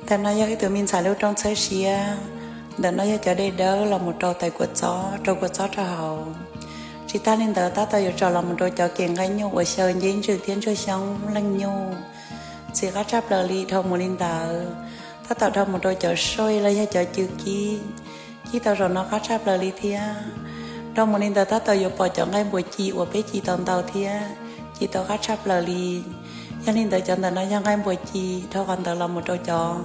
Ntawm no yog ib tug me ntxhais lub rooj txhawb siab. Ntawm no yog cov dej dawb los mus rau tais kua txob, rau kua txob rau hauv. Tsis tag li ntawd tab tom yuav tsom los mus rau cov kev nqaij nyuj uas xyaw nceb ntswg thiab ntsuag xyoob leej nyuj. Ntxim qab tshaj plaws li. Dhau mus li ntawd tab tom dhau mus rau cov soj los yog cov cw kib. Kib tau zaum no qab tshaj plaws li thiab. Dhau mus li ntawd tab tom yuav pom cov nqaij npuas ci uas peb ci tau ntau thiab, ci tau qab tshaj plaws li. Yog li ntawd cov ntawm no yog nqaij npuas ci. Dhau qhov ntawd los mus rau cov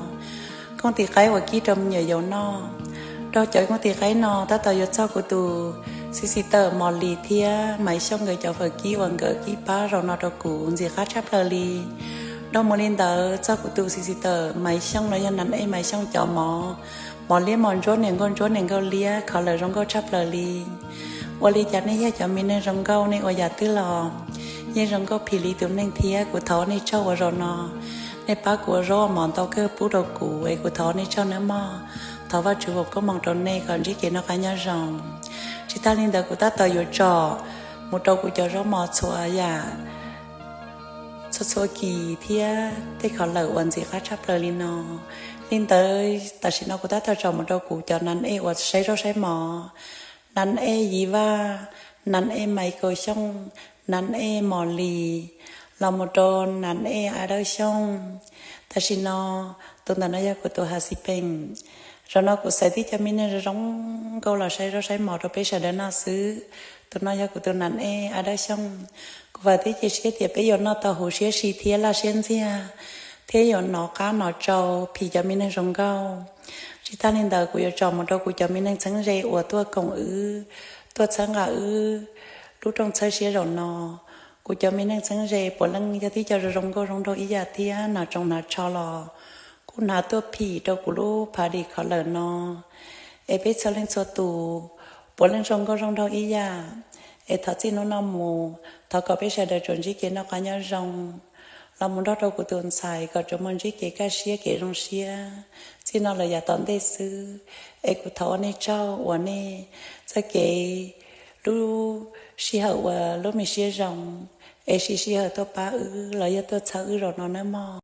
kooj tis qaib uas kib rau me nyuam yaus noj. Dhau cov kooj tis qaib no tab tom yuav txog kuv tus xi xi tawm Mos Lis thiab Maiv Xyooj nkawd cov fawm kib uas nkawd kib pab zaum no rau kuv ntxim qab tshaj plaws li. Dhau mus li ntawd txog kuv tus xi xi tawm Maiv Xyooj los yog Nan Ej Maiv Xyooj cov mov, mov liab mos ntsuab niam nkauj ntsuab niam nkauj liab, kho lawm zoo nkauj tshaj plaws li. Ua li cas nej yog cov me neeg zoo nkauj, nej ua yam twg los yeej zoo nkauj phim li tus neeg thiab. Kuv thov nej tsaug uas zaum no nej pab kuv ua zaub ua mov ntau kawg pub rau kuv es kuv thov nej tsaug nawb mog. Thov Vajtswv foom koob hmoov rau nej kom ntsib kev noj qab nyob zoo. Tsis tag li ntawd kuv tab tom yuav tsom mus rau kuv cov zaub mov txhua yam, txhua txhua kis thiab tej kho lawm uas ntxim qab tshaj plaws li no. Li ntawd tam sim no kuv tab tom tsom mus rau kuv cov Nan Ej uas saib zaub saib mov, Nan Ej Yiv Vaj, Nan Ej Maiv Kaus Xyooj, Nan Ej Mos Lis, los mus rau Nan Ej A Dawb Xyooj. Tam sim no tus ntawm no yog kuv tus Has Xis Pees. Zaum no kuv xaiv tib cov me neeg zoo zoo nkauj los saib zaub saib mov rau peb sawv daws noj xwb. Tus no yog kuv tus Nan Ej A Dawb Xyooj. Kuv vam thiab cia siab tias peb yuav noj tau huv siab si thiab laj siab ntxiag, thiab yuav hnov qab hnov tsau phim cov me neeg zoo nkauj. Tsis tag li ntawd kuv yuav tsom mus rau kuv cov me neeg txheeb ze uas tuaj koom wb, tuaj txhawb nqa wb lub rooj txhawb siab zaum no. Kuv cov me neeg txheeb ze puav leej yog tib co zoo zoo nkauj zoo nraug ib yam thiab, hnav tsoos hnav tsho los kuj hnav tuaj phim rau kuv lub party kho lawm no. Es peb txhua leej txhua tus puav leej zoo nkauj zoo nraug ib yam. Es thov txij hnub no mus thov kom peb sawv daws tsuas ntsib kev noj qab nyob zoo, los mus nrog rau kuv tus ntxhais kom tsuas muaj ntsib kev kaj siab kev zoo siab txij no lawm yav tom ntej xwb. Es kuv thov ua nej tsaug uas nej txoj kev lub sij hawm uas lub me siab zoo es siv sij hawm tuaj pab wb los yog tuaj txhawb wb zaum no nawb mog.